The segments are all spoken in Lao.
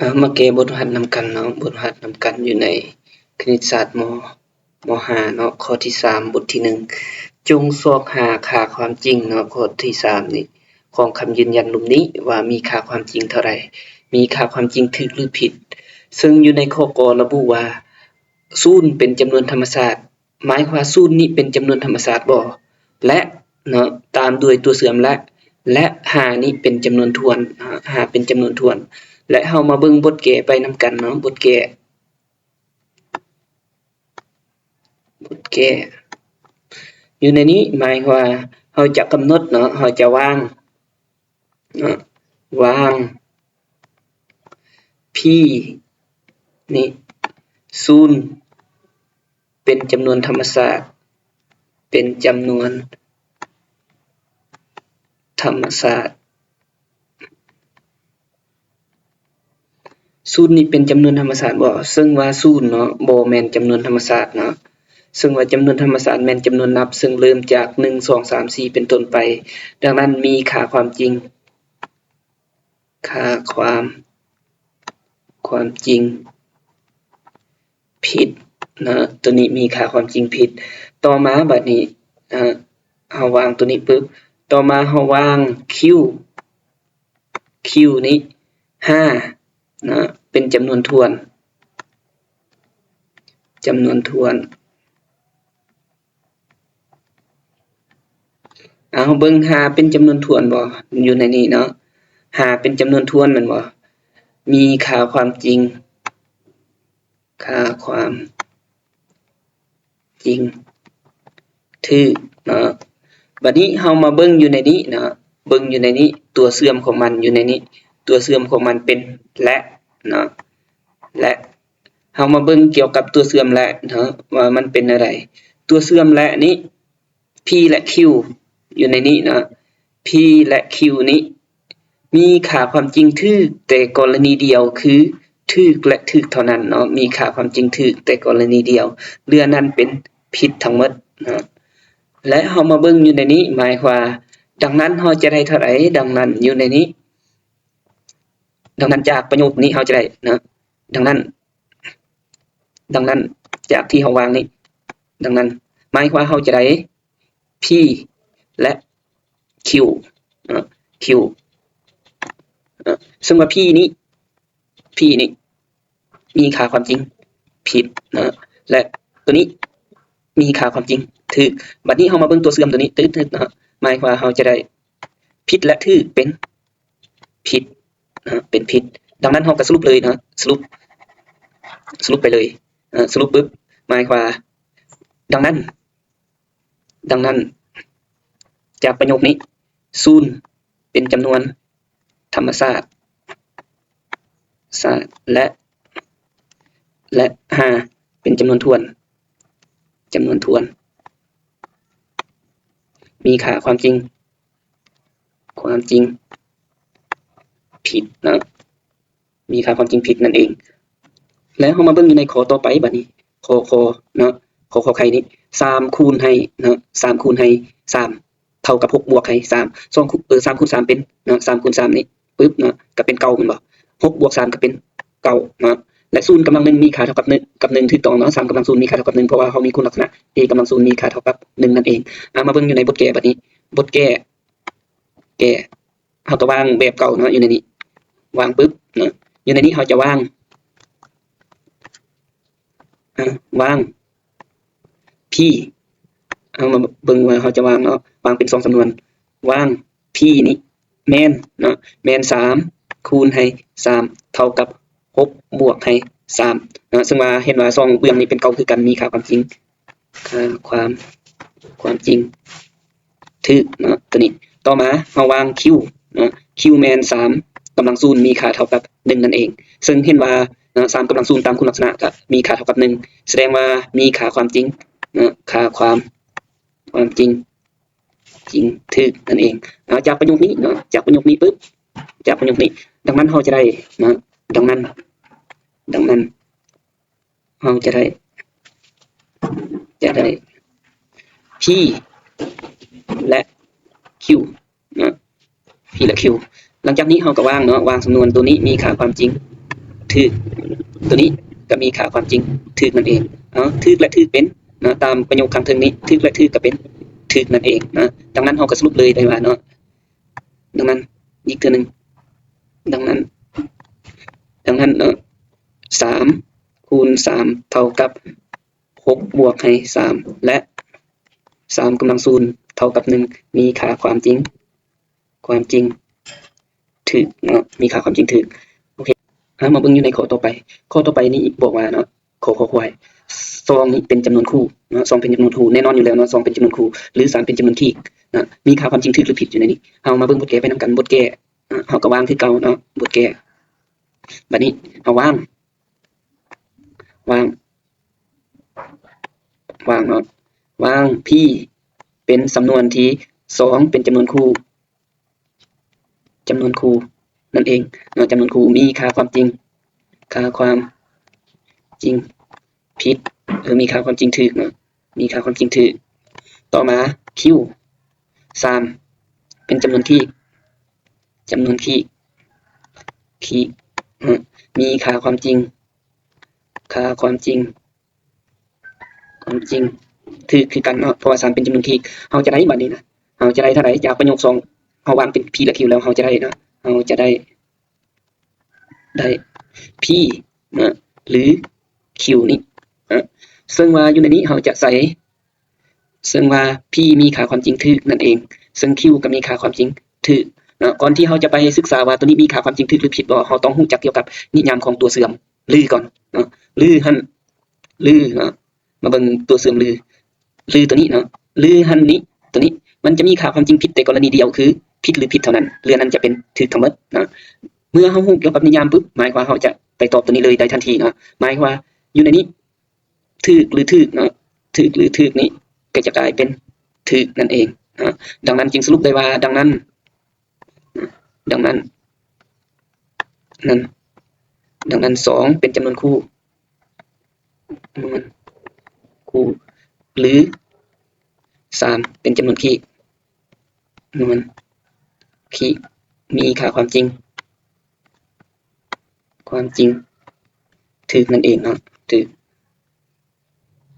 ເອົາ ມາແກ້ບົດຝຶກຫັດນຳກັນເນາະ, ບົດຝຶກຫັດນຳກັນຢູ່ໃນຄະນິດສາດ ມ. ມ. ຫ້າເນາະ, ຂໍ້ທີສາມ ບົດທີໜຶ່ງ ຈົ່ງຊອກຫາຄ່າຄວາມຈິງເນາະ, ຂໍ້ທີສາມນີ້ ຂອງຄຳຢືນຢັນລຸ່ມນີ້ວ່າມີຄ່າຄວາມຈິງເທົ່າໃດ, ມີຄ່າຄວາມຈິງຖືກ ຫຼື ຜິດ. ເຊິ່ງຢູ່ໃນຂໍ້ ກ ລະບຸວ່າ ສູນເປັນຈຳນວນທຳມະຊາດ, ໝາຍຄວາມວ່າສູນນີ້ເປັນຈຳນວນທຳມະຊາດບໍ່ ແລະ ເນາະ ຕາມດ້ວຍຕົວເຊື່ອມ ແລະ ແລະ ຫ້ານີ້ເປັນຈຳນວນຖ້ວນ, ຫ້າເປັນຈຳນວນຖ້ວນ. ແລະ ເຮົາມາເບິ່ງບົດແກ້ໄປນຳກັນເນາະ, ບົດແກ້ ບົດແກ້ ຢູ່ໃນນີ້ ໝາຍຄວາມວ່າເຮົາຈະກຳນົດເນາະ, ເຮົາຈະວາງ ເນາະ ວາງ P ນີ້ ສູນ ເປັນຈຳນວນທຳມະຊາດ, ເປັນຈຳນວນທຳມະຊາດ. ສູນນີ້ເປັນຈຳນວນທຳມະຊາດບໍ່? ເຊິ່ງວ່າສູນເນາະ ບໍ່ແມ່ນຈຳນວນທຳມະຊາດເນາະ, ເຊິ່ງວ່າຈຳນວນທຳມະຊາດແມ່ນຈຳນວນນັບ ເຊິ່ງເລີ່ມຈາກ ໜຶ່ງ ສອງ ສາມ ສີ່ ເປັນຕົ້ນໄປ. ດັ່ງນັ້ນ ມີຄ່າຄວາມຈິງ ຄ່າຄວາມ ຄວາມຈິງຜິດເນາະ, ໂຕນີ້ມີຄ່າຄວາມຈິງຜິດ. ຕໍ່ມາບັດນີ້ ເຮົາວາງໂຕນີ້ປຶບ, ຕໍ່ມາເຮົາວາງ Q Q ນີ້ ຫ້າ ເນາະ ເປັນຈຳນວນຖ້ວນ, ຈຳນວນຖ້ວນ. ເອົາ ເບິ່ງ ຫ້າ ເປັນຈຳນວນຖ້ວນບໍ່? ຢູ່ໃນນີ້ເນາະ, ຫ້າ ເປັນຈຳນວນຖ້ວນແມ່ນບໍ່? ມີຄ່າຄວາມຈິງ ຄ່າຄວາມຈິງຖືກເນາະ. ບັດນີ້ເຮົາມາເບິ່ງຢູ່ໃນນີ້ເນາະ, ເບິ່ງຢູ່ໃນນີ້ ຕົວເຊື່ອມຂອງມັນຢູ່ໃນນີ້, ຕົວເຊື່ອມຂອງມັນເປັນ ແລະ ເນາະ ແລະ. ເຮົາມາເບິ່ງກ່ຽວກັບຕົວເຊື່ອມ ແລະ ເນາະ ວ່າມັນເປັນແນວໃດ. ຕົວເຊື່ອມ ແລະ ນີ້ P ແລະ Q ຢູ່ໃນນີ້ເນາະ, P ແລະ Q ນີ້ ມີຄ່າຄວາມຈິງຖືກແຕ່ກໍລະນີດຽວ ຄືຖືກ ແລະ ຖືກເທົ່ານັ້ນເນາະ, ມີຄ່າຄວາມຈິງຖືກແຕ່ກໍລະນີດຽວ, ເຫຼືອນັ້ນເປັນຜິດທັງໝົດເນາະ. ແລະ ເຮົາມາເບິ່ງຢູ່ໃນນີ້ ໝາຍຄວາມວ່າ ດັ່ງນັ້ນເຮົາຈະໄດ້ເທົ່າໃດ? ດັ່ງນັ້ນຢູ່ໃນນີ້ ດັ່ງນັ້ນຈາກປະໂຫຍກນີ້ເຮົາຈະໄດ້ເນາະ, ດັ່ງນັ້ນ ດັ່ງນັ້ນຈາກທີ່ເຮົາວາງນີ້, ດັ່ງນັ້ນ ໝາຍຄວາມວ່າເຮົາຈະໄດ້ P ແລະ Q ເນາະ Q ເນາະ, ເຊິ່ງວ່າ P ນີ້ P ນີ້ມີຄ່າຄວາມຈິງຜິດເນາະ ແລະ ໂຕນີ້ມີຄ່າຄວາມຈິງຖືກ. ບັດນີ້ເຮົາມາເບິ່ງຕົວເຊື່ອມໂຕນີ້ ຕຶດໆ ເນາະ, ໝາຍຄວາມວ່າເຮົາຈະໄດ້ຜິດ ແລະ ຖືກ ເປັນຜິດເນາະ ເປັນຜິດ. ດັ່ງນັ້ນເຮົາກໍສະຫຼຸບເລີຍເນາະ, ສະຫຼຸບ ສະຫຼຸບໄປເລີຍ, ເອີ ສະຫຼຸບປຶບ ໝາຍຄວາມວ່າ ດັ່ງນັ້ນ ດັ່ງນັ້ນ ຈາກປະໂຫຍກນີ້ ສູນເປັນຈຳນວນທຳມະຊາດ ຊາດ ແລະ ແລະ ຫ້າເປັນຈຳນວນຖ້ວນ ຈຳນວນຖ້ວນ ມີຄ່າຄວາມຈິງ ຄວາມຈິງຜິດເນາະ. ມີຄ່າຄວາມຈິງຜິດນັ້ນເອງ. ແລ້ວເຮົາມາເບິ່ງຢູ່ໃນຂໍ້ຕໍ່ໄປບັດນີ້ ຂໍ້ ຂໍ້ເນາະ ຂໍ້ ຂໍໄຂ່ນີ້ ສາມຄູນໃຫ້ເນາະ ສາມຄູນໃຫ້ສາມ ເທົ່າກັບ ຫົກ ບວກໃຫ້ສາມ ສອງ ເອີ ສາມຄູນສາມເປັນເນາະ ສາມຄູນສາມນີ້ປຶບເນາະ ກໍເປັນເກົ້າແມ່ນບໍ່? ຫົກ ບວກສາມ ກໍເປັນເກົ້າເນາະ ແລະ ສູນກຳລັງໜຶ່ງ ມີຄ່າເທົ່າກັບໜຶ່ງ ກັບໜຶ່ງ ຖືກຕ້ອງເນາະ, ສາມກຳລັງສູນ ມີຄ່າເທົ່າກັບໜຶ່ງ ເພາະວ່າເຮົາມີຄຸນລັກສະນະ A ກຳລັງສູນ ມີຄ່າເທົ່າກັບໜຶ່ງນັ້ນເອງ. ເອົາ ມາເບິ່ງຢູ່ໃນບົດແກ້ບັດນີ້ ບົດແກ້ ແກ້ ເຮົາກໍວາງແບບເກົ່າເນາະ ຢູ່ໃນນີ້ ວາງປຶບເນາະ ຢູ່ໃນນີ້ເຮົາຈະວາງ ອາ ວາງ P ເອົາມາເບິ່ງວ່າເຮົາຈະວາງເນາະ ວາງເປັນສອງຈຳນວນ ວາງ P ນີ້ແມ່ນເນາະ ແມ່ນສາມຄູນໃຫ້ສາມ ເທົ່າກັບຫົກບວກໃຫ້ສາມເນາະ ເຊິ່ງວ່າເຫັນວ່າສອງເບື້ອງນີ້ເປັນເກົ້າຄືກັນ ມີຄ່າຄວາມຈິງ ຄ່າຄວາມ ຄວາມຈິງຖືກເນາະ ໂຕນີ້. ຕໍ່ມາເຮົາວາງ Q ເນາະ Q ແມ່ນສາມກຳລັງສູນ ມີຄ່າເທົ່າກັບໜຶ່ງນັ້ນເອງ ເຊິ່ງເຫັນວ່າເນາະ ສາມກຳລັງສູນຕາມຄຸນລັກສະນະກໍມີຄ່າເທົ່າກັບໜຶ່ງ ສະແດງວ່າມີຄ່າຄວາມຈິງເນາະ ຄ່າຄວາມ ຄວາມຈິງ ຈິງຖືກນັ້ນເອງ. ເອົາ ຈາກປະໂຫຍກນີ້ເນາະ ຈາກປະໂຫຍກນີ້ປຶບ ຈາກປະໂຫຍກນີ້ ດັ່ງນັ້ນເຮົາຈະໄດ້ເນາະ ດັ່ງນັ້ນ ດັ່ງນັ້ນ ເຮົາຈະໄດ້ ຈະໄດ້ P ແລະ Q ເນາະ P ແລະ Q. ຫຼັງຈາກນີ້ເຮົາກໍວາງເນາະ ວາງສຳນວນໂຕນີ້ມີຄ່າຄວາມຈິງ ຖືກ ຕົວນີ້ກໍມີຄ່າຄວາມຈິງຖືກນັ້ນເອງເນາະ. ຖືກ ແລະ ຖືກ ເປັນເນາະ ຕາມປະໂຫຍກຂ້າງເທິງນີ້ ຖືກ ແລະ ຖືກ ກໍເປັນຖືກນັ້ນເອງເນາະ. ດັ່ງນັ້ນ ເຮົາກໍສະຫຼຸບເລີຍໄດ້ວ່າເນາະ ດັ່ງນັ້ນ ອີກເທື່ອໜຶ່ງ ດັ່ງນັ້ນ ດັ່ງນັ້ນເນາະ ສາມຄູນສາມເທົ່າກັບຫົກບວກໃຫ້ສາມ ແລະ ສາມກຳລັງສູນເທົ່າກັບໜຶ່ງ ມີຄ່າຄວາມຈິງ ຄວາມຈິງຖືກເນາະ ມີຄ່າຄວາມຈິງຖືກ. ໂອເຄ ເຮົາມາເບິ່ງຢູ່ໃນຂໍ້ຕໍ່ໄປ. ຂໍ້ຕໍ່ໄປນີ້ບອກວ່າເນາະ ຂໍ້ຄວາຍ ສອງນີ້ເປັນຈຳນວນຄູ່ເນາະ ສອງເປັນຈຳນວນຄູ່ ແນ່ນອນຢູ່ແລ້ວເນາະ ສອງເປັນຈຳນວນຄູ່ ຫຼື ສາມເປັນຈຳນວນຄີກເນາະ. ມີຄ່າຄວາມຈິງຖືກ ຫຼື ຜິດຢູ່ໃນນີ້. ເຮົາມາເບິ່ງບົດແກ້ໄປນຳກັນ. ບົດແກ້ ເຮົາກໍວາງຄືເກົ່າເນາະ ບົດແກ້. ບັດນີ້ເຮົາວາງ ວາງ ວາງເນາະ ວາງ P ເປັນສຳນວນທີ່ ສອງເປັນຈຳນວນຄູ່ ຈຳນວນຄູ່ນັ້ນເອງເນາະ ຈຳນວນຄູ່ ມີຄ່າຄວາມຈິງ ຄ່າຄວາມຈິງຜິດ ເອີ ມີຄ່າຄວາມຈິງຖືກເນາະ ມີຄ່າຄວາມຈິງຖືກ. ຕໍ່ມາ Q ສາມເປັນຈຳນວນຄີກ ຈຳນວນຄີກ ຄີກເນາະ ມີຄ່າຄວາມຈິງ ຄ່າຄວາມຈິງ ຄວາມຈິງຖືກຄືກັນເນາະ ເພາະວ່າສາມເປັນຈຳນວນຄີກ. ເຮົາຈະໄດ້ບັດນີ້ນະ ເຮົາຈະໄດ້ເທົ່າໃດ ຈາກປະໂຫຍກສອງ ເຮົາວາງເປັນ P ແລະ Q ແລ້ວ ເຮົາຈະໄດ້ເນາະ ເຮົາຈະໄດ້ ໄດ້ P ເນາະ ຫຼື Q ນີ້ເນາະ ເຊິ່ງວ່າຢູ່ໃນນີ້ເຮົາຈະໃສ່ ເຊິ່ງວ່າ P ມີຄ່າຄວາມຈິງຖືກນັ້ນເອງ ເຊິ່ງ Q ກໍມີຄ່າຄວາມຈິງຖືກເນາະ. ກ່ອນທີ່ເຮົາຈະໄປສຶກສາວ່າຕົວນີ້ມີຄ່າຄວາມຈິງຖືກ ຫຼື ຜິດບໍ່ ເຮົາຕ້ອງຮູ້ຈັກກ່ຽວກັບນິຍາມຂອງຕົວເຊື່ອມ ຫຼື ກ່ອນເນາະ ຫຼື ຫັ້ນ ຫຼື ເນາະ ມາເບິ່ງຕົວເຊື່ອມ ຫຼື ຫຼື ຕົວນີ້ເນາະ ຫຼື ຫັ້ນນີ້ ຕົວນີ້ມັນຈະມີຄ່າຄວາມຈິງຜິດແຕ່ກໍລະນີດຽວ ຄື ຜິດ ຫຼື ຜິດເທົ່ານັ້ນ ເຫຼືອນັ້ນຈະເປັນຖືກທັງໝົດເນາະ. ເມື່ອເຮົາຮູ້ກ່ຽວກັບນິຍາມປຶບ ໝາຍຄວາມວ່າເຮົາຈະໄປຕອບຕົວນີ້ເລີຍໄດ້ທັນທີເນາະ ໝາຍຄວາມວ່າຢູ່ໃນນີ້ ຖືກ ຫຼື ຖືກເນາະ ຖືກ ຫຼື ຖືກນີ້ກໍຈະກາຍເປັນຖືກນັ້ນເອງເນາະ. ດັ່ງນັ້ນຈຶ່ງສະຫຼຸບໄດ້ວ່າ ດັ່ງນັ້ນ ດັ່ງນັ້ນ ນັ້ນ ດັ່ງນັ້ນ ສອງເປັນຈຳນວນຄູ່ ນວນຄູ່ ຫຼື ສາມເປັນຈຳນວນຄີກ ນວນຄີກ ມີຄ່າຄວາມຈິງ ຄວາມຈິງຖືກນັ້ນເອງເນາະ ຖືກ.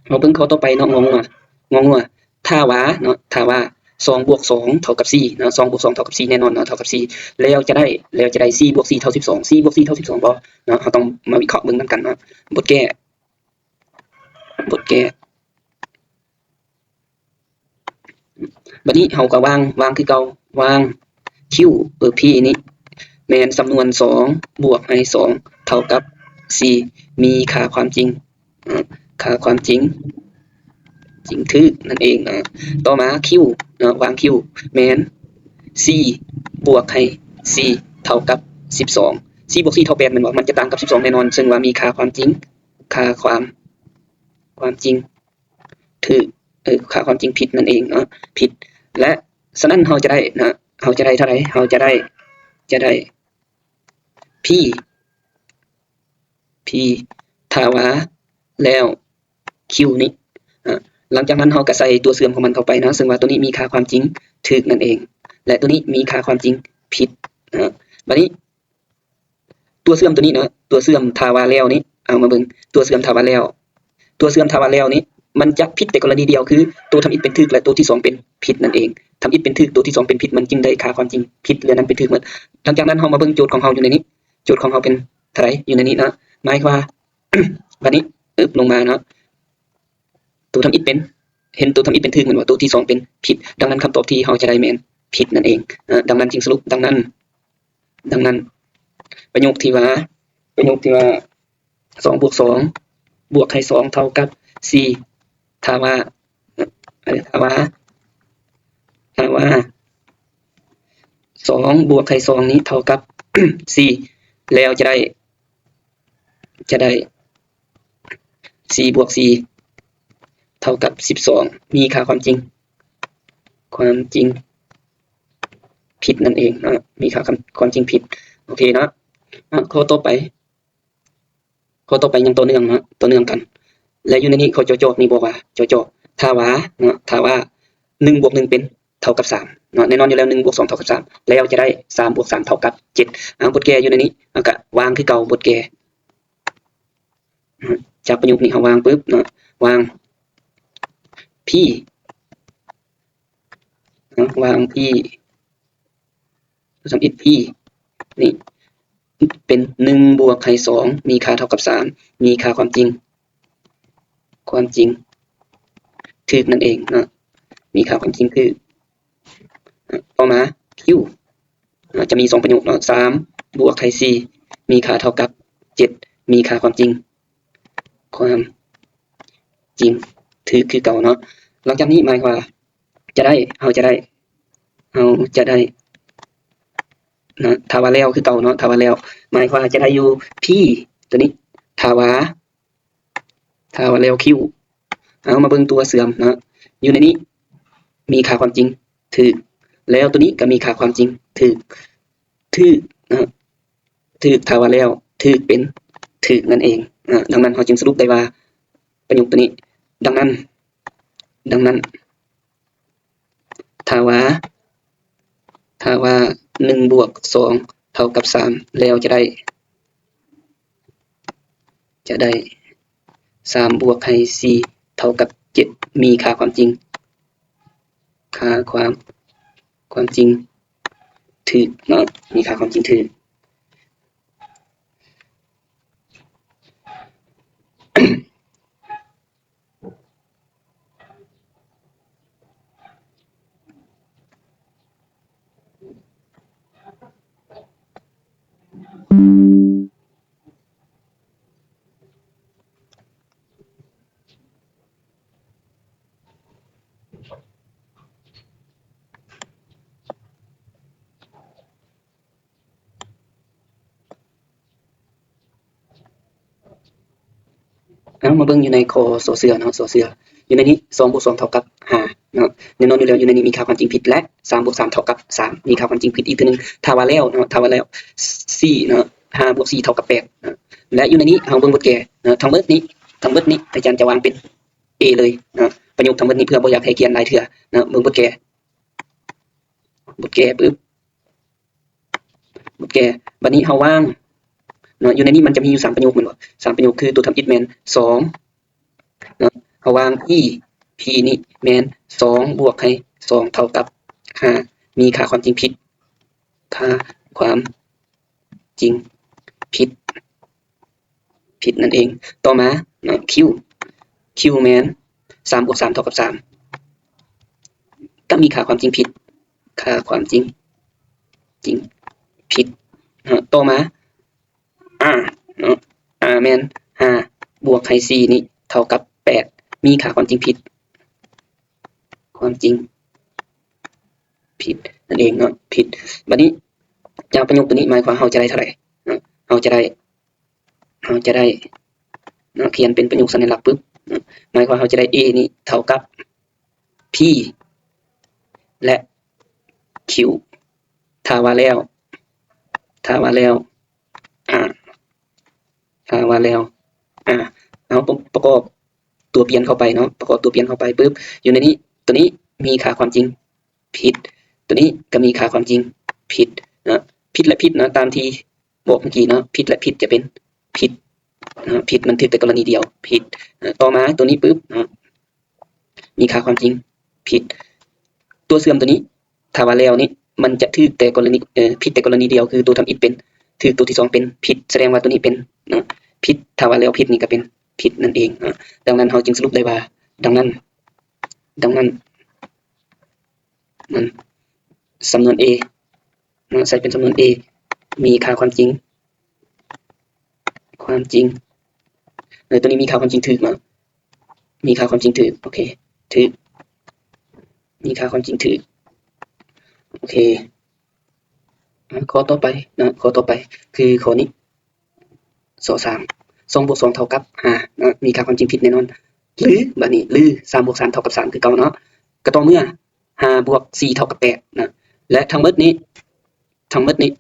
ເຮົາເບິ່ງຂໍ້ຕໍ່ໄປເນາະ ງໍງົວ ງໍງົວ ຖ້າວ່າເນາະ ຖ້າວ່າສອງບວກສອງເທົ່າກັບສີ່ເນາະ ສອງບວກສອງເທົ່າກັບສີ່ ແນ່ນອນເນາະ ເທົ່າກັບສີ່ ແລ້ວຈະໄດ້ ແລ້ວຈະໄດ້ສີ່ບວກສີ່ເທົ່າສິບສອງ ສີ່ບວກສີ່ເທົ່າສິບສອງບໍ່ເນາະ ເຮົາຕ້ອງມາວິເຄາະເບິ່ງນຳກັນເນາະ. ບົດແກ້ ບົດແກ້ ບັດນີ້ເຮົາກໍວາງ ວາງຄືເກົ່າ ວາງ Q ເອີ P ນີ້ແມ່ນສຳນວນສອງບວກໃຫ້ສອງເທົ່າກັບສີ່ ມີຄ່າຄວາມຈິງ ເນາະ ຄ່າຄວາມຈິງ ຈິງຖືກນັ້ນເອງເນາະ. ຕໍ່ມາ Q ເນາະ ວາງ Q ແມ່ນສີ່ບວກໃຫ້ສີ່ເທົ່າກັບສິບສອງ ສີ່ບວກສີ່ເທົ່າແປດແມ່ນບໍ່? ມັນຈະຕ່າງກັບສິບສອງແນ່ນອນ ເຊິ່ງວ່າມີຄ່າຄວາມຈິງ ຄ່າຄວາມ ຄວາມຈິງຖືກ ເອີ ຄ່າຄວາມຈິງຜິດນັ້ນເອງເນາະ ຜິດ ແລະ ສະນັ້ນເຮົາຈະໄດ້ນະ ເຮົາຈະໄດ້ເທົ່າໃດ? ເຮົາຈະໄດ້ ຈະໄດ້ P P ຖ້າວ່າແລ້ວ Q ນີ້ ອາ ຫຼັງຈາກນັ້ນເຮົາກໍໃສ່ຕົວເຊື່ອມຂອງມັນເຂົ້າໄປເນາະ ເຊິ່ງວ່າຕົວນີ້ມີຄ່າຄວາມຈິງຖືກນັ້ນເອງ ແລະ ຕົວນີ້ມີຄ່າຄວາມຈິງຜິດເນາະ. ບາດນີ້ຕົວເຊື່ອມຕົວນີ້ເນາະ ຕົວເຊື່ອມຖ້າວ່າແລ້ວນີ້ ເອົາມາເບິ່ງ ຕົວເຊື່ອມຖ້າວ່າແລ້ວ ຕົວເຊື່ອມຖ້າວ່າແລ້ວນີ້ ມັນຈະຜິດແຕ່ກໍລະນີດຽວ ຄືໂຕທຳອິດເປັນຖືກ ແລະ ໂຕທີສອງເປັນຜິດນັ້ນເອງ. ທຳອິດເປັນຖືກ ໂຕທີສອງເປັນຜິດ ມັນຈຶ່ງໄດ້ຄ່າຄວາມຈິງຜິດ ເຫຼືອນັ້ນເປັນຖືກໝົດ. ຫຼັງຈາກນັ້ນເຮົາມາເບິ່ງໂຈດຂອງເຮົາຢູ່ໃນນີ້ ໂຈດຂອງເຮົາເປັນເທົ່າໃດຢູ່ໃນນີ້ເນາະ ໝາຍຄວາມວ່າ ບັດນີ້ ອຶບ ລົງມາເນາະ ໂຕທຳອິດເປັນ ເຫັນໂຕທຳອິດເປັນຖືກແມ່ນບໍ່? ໂຕທີສອງເປັນຜິດ ດັ່ງນັ້ນຄຳຕອບທີ່ເຮົາຈະໄດ້ແມ່ນຜິດນັ້ນເອງເນາະ. ດັ່ງນັ້ນຈຶ່ງສະຫຼຸບ ດັ່ງນັ້ນ ດັ່ງນັ້ນ ປະໂຫຍກທີ່ວ່າ ປະໂຫຍກທີ່ວ່າ ສອງບວກສອງບວກໃຫ້ສອງເທົ່າກັບສີ່ ຖ້າວ່າ ຖ້າວ່າ ຖ້າວ່າສອງບວກໃຫ້ສອງນີ້ເທົ່າກັບສີ່ ແລ້ວຈະໄດ້ ຈະໄດ້ສີ່ບວກສີ່ເທົ່າກັບສິບສອງ ມີຄ່າຄວາມຈິງ ຄວາມຈິງຜິດນັ້ນເອງເນາະ ມີຄ່າຄວາມ ຄວາມຈິງຜິດ. ໂອເຄເນາະ ອາ ຂໍ້ຕໍ່ໄປ ຂໍ້ຕໍ່ໄປຍັງຕໍ່ເນື່ອງເນາະ ຕໍ່ເນື່ອງກັນ ແລະ ຢູ່ໃນນີ້ຂໍ້ຈໍ່ໆນີ້ບອກວ່າ ຈໍ່ໆ ຖ້າວ່າເນາະ ຖ້າວ່າໜຶ່ງບວກໜຶ່ງເປັນ ເທົ່າກັບສາມເນາະ ແນ່ນອນຢູ່ແລ້ວ ໜຶ່ງບວກສອງເທົ່າກັບສາມ ແລ້ວຈະໄດ້ສາມບວກສາມເທົ່າກັບເຈັດ. ເອົາ ບົດແກ້ຢູ່ໃນນີ້ ເຮົາກະວາງຄືເກົ່າ ບົດແກ້ ຈາກປະໂຫຍກນີ້ເຮົາວາງປຶບເນາະ ວາງ P ເນາະ ວາງ P ທຳອິດ P ນີ້ເປັນໜຶ່ງບວກໃຫ້ສອງ ມີຄ່າເທົ່າກັບສາມ ມີຄ່າຄວາມຈິງ ຄວາມຈິງຖືກນັ້ນເອງເນາະ ມີຄ່າຄວາມຈິງຖືກ. ຕໍ່ມາ Q ອາ ຈະມີສອງປະໂຫຍກເນາະ ສາມບວກໃຫ້ສີ່ ມີຄ່າເທົ່າກັບເຈັດ ມີຄ່າຄວາມຈິງ ຄວາມຈິງຖືກຄືເກົ່າເນາະ. ຫຼັງຈາກນີ້ໝາຍຄວາມວ່າຈະໄດ້ ເຮົາຈະໄດ້ ເຮົາຈະໄດ້ນະ ຖ້າວ່າແລ້ວຄືເກົ່າເນາະ ຖ້າວ່າແລ້ວ ໝາຍຄວາມວ່າຈະໄດ້ຢູ່ P ຕົວນີ້ ຖ້າວ່າ ຖ້າວ່າແລ້ວ Q ເຮົາມາເບິ່ງຕົວເຊື່ອມເນາະ ຢູ່ໃນນີ້ມີຄ່າຄວາມຈິງຖືກ ແລ້ວຕົວນີ້ກໍມີຄ່າຄວາມຈິງຖືກ ຖືກເນາະ ຖືກ ຖ້າວ່າແລ້ວຖືກເປັນຖືກນັ້ນເອງ. ອາ ດັ່ງນັ້ນເຮົາຈຶ່ງສະຫຼຸບໄດ້ວ່າປະໂຫຍກຕົວນີ້ ດັ່ງນັ້ນ ດັ່ງນັ້ນ ຖ້າວ່າ ຖ້າວ່າໜຶ່ງບວກສອງເທົ່າກັບສາມ ແລ້ວຈະໄດ້ ຈະໄດ້ສາມບວກໃຫ້ສີ່ເທົ່າກັບເຈັດ ມີຄ່າຄວາມຈິງ ຄ່າຄວາມ ຄວາມຈິງຖືກເນາະ ມີຄ່າຄວາມຈິງຖືກ. ເອົາ ມາເບິ່ງຢູ່ໃນຂໍ້ ຊ ເສືອເນາະ ຊ ເສືອ ຢູ່ໃນນີ້ ສອງບວກສອງເທົ່າກັບຫ້າເນາະ ແນ່ນອນຢູ່ແລ້ວ ຢູ່ໃນນີ້ມີຄ່າຄວາມຈິງຜິດ ແລະ ສາມບວກສາມເທົ່າກັບສາມ ມີຄ່າຄວາມຈິງຜິດອີກເທື່ອໜຶ່ງ. ຖ້າວ່າແລ້ວເນາະ ຖ້າວ່າແລ້ວ ສີ່ເນາະ ຫ້າບວກສີ່ເທົ່າກັບແປດເນາະ ແລະ ຢູ່ໃນນີ້ເຮົາເບິ່ງບົດແກ້ເນາະ ທັງໝົດນີ້ ທັງໝົດນີ້ອາຈານຈະວາງເປັນ A ເລີຍເນາະ ປະໂຫຍກທັງໝົດນີ້ ເພື່ອບໍ່ຢາກໃຫ້ຂຽນຫຼາຍເທື່ອເນາະ ເບິ່ງບົດແກ້ ບົດແກ້ປຶບ ໂອເຄ ບາດນີ້ເຮົາວາງເນາະ ຢູ່ໃນນີ້ມັນຈະມີຢູ່ສາມປະໂຫຍກແມ່ນບໍ່? ສາມປະໂຫຍກຄືຕົວທຳອິດແມ່ນສອງເນາະ ເຮົາວາງ E P ນີ້ແມ່ນສອງບວກໃຫ້ສອງເທົ່າກັບຫ້າ ມີຄ່າຄວາມຈິງຜິດ ຄ່າຄວາມຈິງຜິດ ຜິດນັ້ນເອງ. ຕໍ່ມາເນາະ Q Q ແມ່ນສາມບວກສາມເທົ່າກັບສາມ ກໍມີຄ່າຄວາມຈິງຜິດ ຄ່າຄວາມຈິງ ຈິງຜິດເນາະ. ຕໍ່ມາ R ເນາະ R ແມ່ນຫ້າບວກໃຫ້ສີ່ນີ້ເທົ່າກັບແປດ ມີຄ່າຄວາມຈິງຜິດ ຄວາມຈິງຜິດນັ້ນເອງເນາະ ຜິດ. ບາດນີ້ຈາກປະໂຫຍກຕົວນີ້ໝາຍຄວາມເຮົາຈະໄດ້ເທົ່າໃດເນາະ ເຮົາຈະໄດ້ ເຮົາຈະໄດ້ເນາະ ຂຽນເປັນປະໂຫຍກສັນຍະລັກປຶບເນາະ ໝາຍຄວາມເຮົາຈະໄດ້ A ນີ້ເທົ່າກັບ P ແລະ Q ຖ້າວ່າແລ້ວ ຖ້າວ່າແລ້ວ R ຖ້າວ່າແລ້ວ R ເຮົາປະກອບຕົວປ່ຽນເຂົ້າໄປເນາະ ປະກອບຕົວປ່ຽນເຂົ້າໄປປຶບ ຢູ່ໃນນີ້ ຕົວນີ້ມີຄ່າຄວາມຈິງຜິດ ຕົວນີ້ກໍມີຄ່າຄວາມຈິງຜິດເນາະ ຜິດ ແລະ ຜິດເນາະ ຕາມທີ່ ບອກເມື່ອກີ້ເນາະ ຜິດ ແລະ ຜິດຈະເປັນຜິດເນາະ ຜິດມັນຖືກແຕ່ກໍລະນີດຽວ ຜິດ. ຕໍ່ມາຕົວນີ້ປຶບເນາະ ມີຄ່າຄວາມຈິງຜິດ ຕົວເຊື່ອມຕົວນີ້ ຖ້າວ່າແລ້ວນີ້ ມັນຈະຖືກແຕ່ກໍລະນີ ເອີ ຜິດແຕ່ກໍລະນີດຽວ ຄືຕົວທຳອິດເປັນ ຖືກ ຕົວທີສອງເປັນຜິດ ສະແດງວ່າຕົວນີ້ເປັນເນາະ ຜິດ ຖ້າວ່າແລ້ວຜິດນີ້ກໍເປັນຜິດນັ້ນເອງເນາະ. ດັ່ງນັ້ນເຮົາຈຶ່ງສະຫຼຸບໄດ້ວ່າ ດັ່ງນັ້ນ ດັ່ງນັ້ນ ສຳນວນ A ເນາະ ໃຊ້ເປັນສຳນວນ A ມີຄ່າຄວາມຈິງ ຄວາມຈິງ ເອີ ຕົວນີ້ມີຄ່າຄວາມຈິງຖືກເນາະ ມີຄ່າຄວາມຈິງຖືກ ໂອເຄ ຖືກ ມີຄ່າຄວາມຈິງຖືກ ໂອເຄ. ອາ ຂໍ້ຕໍ່ໄປເນາະ ຂໍ້ຕໍ່ໄປຄືຂໍ້ນີ້ ຊ ສາມ ສອງບວກສອງເທົ່າກັບຫ້າເນາະ ມີຄ່າຄວາມຈິງຜິດແນ່ນອນ ຫຼື ບາດນີ້ ຫຼື ສາມບວກສາມເທົ່າກັບສາມຄືເກົ່າເນາະ ກໍຕໍ່ເມື່ອຫ້າບວກສີ່ເທົ່າກັບແປດເນາະ ແລະ ທັງໝົດນີ້ ທັງໝົດນີ້ ອ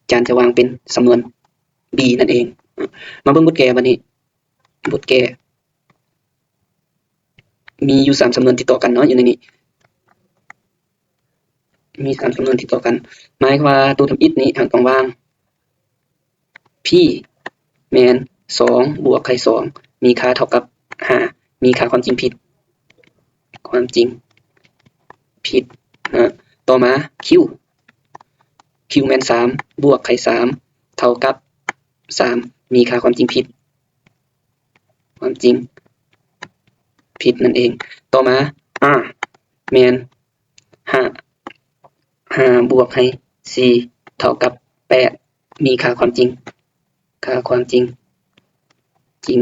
າຈານຈະວາງເປັນສຳນວນ B ນັ້ນເອງເນາະ. ມາເບິ່ງບົດແກ້ບາດນີ້ ບົດແກ້ ມີຢູ່ສາມສຳນວນຕິດຕໍ່ກັນເນາະ ຢູ່ໃນນີ້ ມີສາມສຳນວນຕິດຕໍ່ກັນ ໝາຍຄວາມວ່າຕົວທຳອິດນີ້ເຮົາຕ້ອງວາງ P ແມ່ນ ສອງບວກໄຂ່ສອງ ມີຄ່າເທົ່າກັບຫ້າ ມີຄ່າຄວາມຈິງຜິດ ຄວາມຈິງຜິດນະ. ຕໍ່ມາ Q Q ແມ່ນສາມບວກໄຂ່ສາມເທົ່າກັບສາມ ມີຄ່າຄວາມຈິງຜິດ ຄວາມຈິງຜິດນັ້ນເອງ. ຕໍ່ມາ R ແມ່ນຫ້າ ຫ້າບວກໄຂ່ສີ່ເທົ່າກັບແປດ ມີຄ່າຄວາມຈິງ ຄ່າຄວາມຈິງ ຈິງ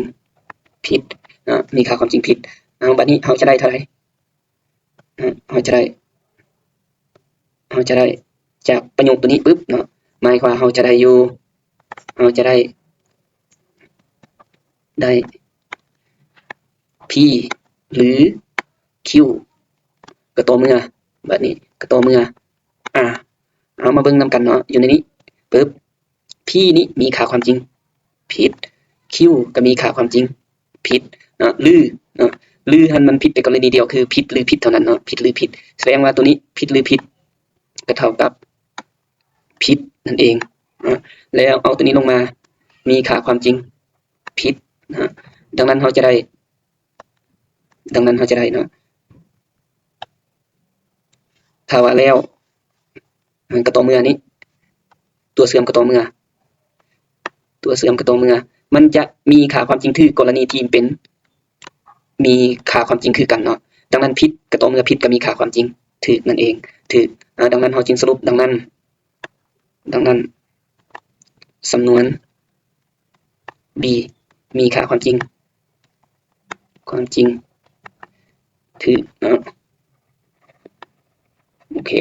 ຜິດເນາະ ມີຄ່າຄວາມຈິງຜິດ. ເອົາ ບັດນີ້ເຮົາຈະໄດ້ເທົ່າໃດ? ເຮົາຈະໄດ້ ເຮົາຈະໄດ້ຈາກປະໂຫຍກໂຕນີ້ປຶບເນາະ ໝາຍຄວາມວ່າເຮົາຈະໄດ້ຢູ່ ເຮົາຈະໄດ້ ໄດ້ P ຫຼື Q ກໍຕໍ່ເມື່ອ ບັດນີ້ກໍຕໍ່ເມື່ອ R ເອົາມາເບິ່ງນຳກັນເນາະ ຢູ່ໃນນີ້ປຶບ P ນີ້ມີຄ່າຄວາມຈິງຜິດ Q ກໍມີຄ່າຄວາມຈິງຜິດເນາະ ຫຼືເນາະ ຫຼືຫັ້ນມັນຜິດແຕ່ກໍລະນີດຽວ ຄືຜິດຫຼືຜິດເທົ່ານັ້ນເນາະ ຜິດຫຼືຜິດ ສະແດງວ່າໂຕນີ້ຜິດຫຼືຜິດ ກໍເທົ່າກັບຜິດນັ້ນເອງເນາະ. ແລ້ວເອົາໂຕນີ້ລົງມາ ມີຄ່າຄວາມຈິງຜິດເນາະ ດັ່ງນັ້ນເຮົາຈະໄດ້ ດັ່ງນັ້ນເຮົາຈະໄດ້ເນາະ ຖ້າວ່າແລ້ວ ມັນກໍຕໍ່ເມື່ອນີ້ ຕົວເຊື່ອມກໍຕໍ່ເມື່ອ ຕົວເຊື່ອມກໍຕໍ່ເມື່ອ ມັນຈະມີຄ່າຄວາມຈິງຖືກ ກໍລະນີທີ່ເປັນ ມີຄ່າຄວາມຈິງຄືກັນເນາະ. ດັ່ງນັ້ນ ຜິດກໍຕໍ່ເມື່ອຜິດກໍມີຄ່າຄວາມຈິງຖືກນັ້ນເອງ ຖືກ. ອາ ດັ່ງນັ້ນເຮົາຈຶ່ງສະຫຼຸບດັ່ງນັ້ນ ດັ່ງນັ້ນ ສຳນວນ B ມີຄ່າຄວາມຈິງ ຄວາມຈິງຖືກເນາະ. ໂອເຄ